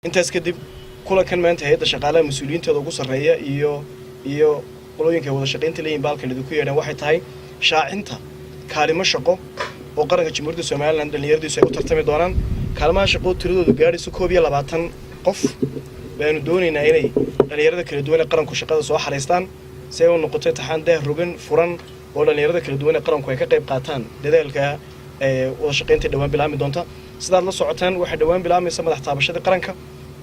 Intaas kadib, kulankan maanta hay-adda shaqaalaha mas-uuliyiintooda ugu sarreeya iyo qolooyinka ay wada shaqaynta leeyihin baalkan idinku yeedhaan waxay tahay shaacinta kaalimo shaqo oo qaranka Jamhuuriyadda Somaliland dhallinyaradiisu ay u tartami doonaan. Kaalimaha shaqo tiradoodu gaadhayso 21 qof baanu doonaynaa inay dhallinyarada kala duwan ee qaranku shaqada soo xaraystaan, si ay u noqoto imtixaan daah rogan furan oo dhallinyarada kala duwan ee qaranku ay ka qayb qaataan dadaalka wada shaqaynta dhawaan bilaabmi doonta. Sidaad la socotaan, waxaa dhawaan bilaabmaysa madax taabashada qaranka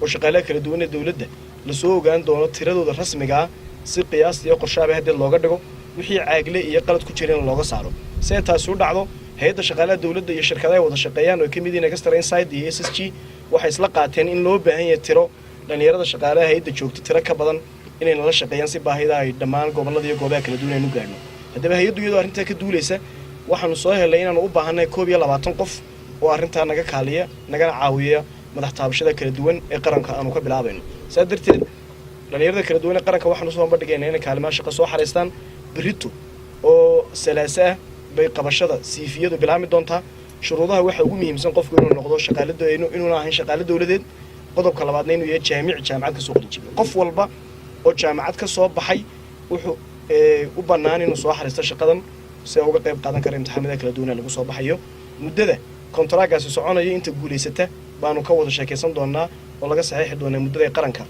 oo shaqaalaha kala duwan ee dowladda lasoo ogaan doono tiradooda rasmiga ah, si qiyaasta iyo qorshaaba haddii looga dhigo, wixii caagle iyo qalad ku jira in looga saaro. Si ay taasi u dhacdo, hay-adda shaqaalaha dowladda iyo shirkadaha ay wada shaqeeyaan oo ay ka mid yihiin Extra Insight iyo SSG waxay isla qaateen in loo baahan yahay tiro dhallinyarada shaqaalaha hay-adda joogta tiro ka badan inay nala shaqeeyaan, si baahida ay dhammaan gobollada iyo goobaha kala duwan aynu gaadhno. Haddaba, hay-addu iyadoo arrintaa ka duulaysa, waxaanu soo helnay inaanu u baahannahay 21 qof oo arrintaa naga kaaliya, nagana caawiya madax taabashada kala duwan ee qaranka aanu ka bilaabayno. Saas darteed, dhallinyarada kala duwan ee qaranka waxaanu soo bandhigaynaa inay kaalimaha shaqo soo xaraystaan. Berito oo Salaase ah bay qabashada CV-yadu bilaabmi doontaa. Shuruudaha waxaa ugu muhiimsan qofku inuu noqdo shaqaale, inuuna ahayn shaqaale dowladeed. Qodobka labaadna inuu yahay jaamici, jaamacad ka soo qalinjibiyo. Qof walba oo jaamacad ka soo baxay wuxuu u bannaan inuu soo xariisto shaqadan, si ay uga qayb qaadan kara imtixaamada kala duwan ee lagu soo baxayo. Muddada kontaragaasi soconayo, inta guulaysata baanu ka wada sheekaysan doonaa oo laga saxiixi doonaa muddada qaranka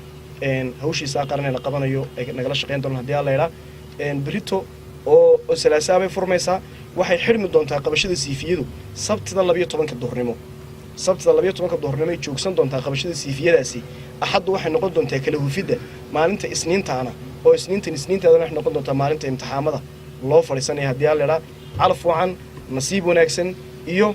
hawshiisaa qaran ee la qabanayo ay nagala shaqayn doonaan, haddii Alla idhaa. Berito oo Salaasaa bay furmaysaa. Waxay xidhmi doontaa qabashada CV-yadu Sabtida 12-ka duhurnimo. Sabtida 12-ka duhurnimo ay joogsan doontaa qabashada CV-yadaasi. Axaddu waxay noqon doontaa kala hufidda. Maalinta Isniintaana oo Isniintan Isniintaadana waxay noqon doontaa maalinta imtixaamada loo fadhiisanaya, haddii Alla idhaa. Calaf wacan, nasiib wanaagsan, iyo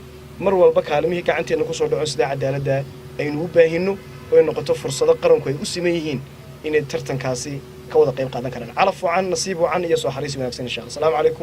mar walba kaalimihii gacanteenna kusoo dhaco sidaa cadaaladda aynu u baahinno oo ay noqoto fursado qaranku ay u siman yihiin inay tartankaasi ka wada qayb qaadan karaan. Calaf wacan, nasiib wacan iyo soo xariisi wanaagsan, insha Allah. Asalaamu calaykum.